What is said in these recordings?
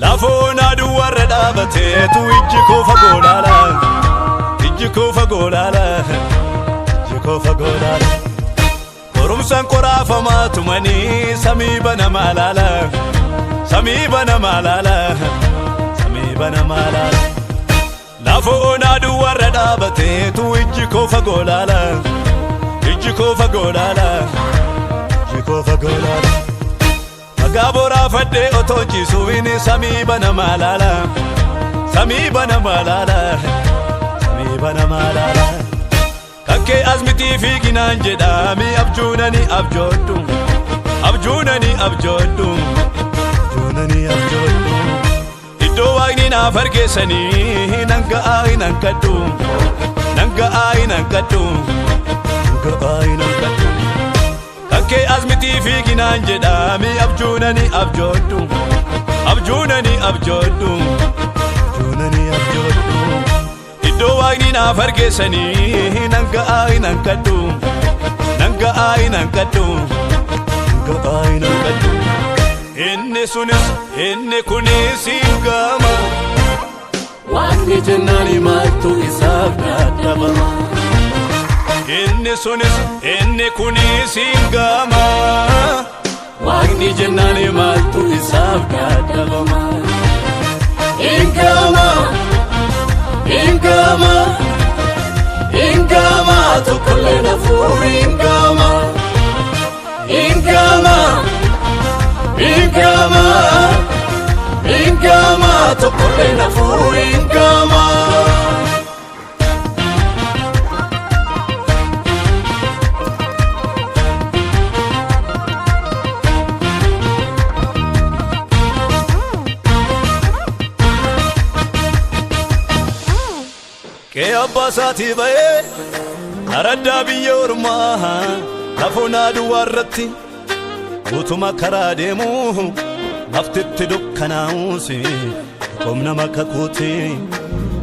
Lafoon aduu warra dhaabateetu ijji koo fagoo laala. Ijji koo fagoo laala. Ijji koo fagoo laala. Qorumsaan qoraafamaa tumanii samii banamaa laala. Samii banamaa laala. Samii banamaa laala. Lafoon aduu warra dhaabateetu ijji koo fagoo laala. Ijji koo fagoo laala. Ijji koo fagoo laala. Dhagaa boraafadhee otoo ciisuun samii banamaa laala. Samii banamaa laala. Samii banamaa laala. Kakkee asmitii fiiginaan jedhaami abjuunani abjoodhu. Abjuunani abjoodhu. Abjuunani abjoodhu. Iddoo waaqni naaf argeessanii nan ga'aa hin hanqadhu. Nan ga'aa hin hanqadhu. Nan ga'aa hin hanqadhu. Kakkee asmitii fiiginaan jedhaami abjuunani abjoodhu. Abjuunani abjoodhu. Abjuunani abjoodhu. Iddoo waaqni naaf argeessanii nan ga'aa hin hanqadhu. Nan ga'aa hin hanqadhu. Nan ga'aa hin hanqadhu. Inni sunis inni kunis hin gama. Waaqni jennaan maaltu isaaf dadhabama. Inni sunis inni kunis hin gama. Waaqni jennaan maaltu isaaf dadhabama. Hin gama. Hin gama. Hin gama tokkollee nafuu hin gama. Hin gama. Hin gama. Hin gama tokkollee nafuu hin gama. Qe'ee abbaa isaatii ba'ee araddaa biyya ormaa lafoon aduwaa irratti utuma karaa deemu laftitti dukkanaa'uus qomna makakuuti.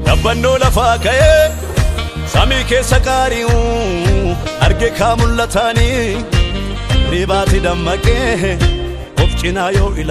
Dabbannoo lafaa ka'ee samii keessa qaari'u arge kaa mul'ataanii ribaati dammaqee of cinaa yoo ilaala.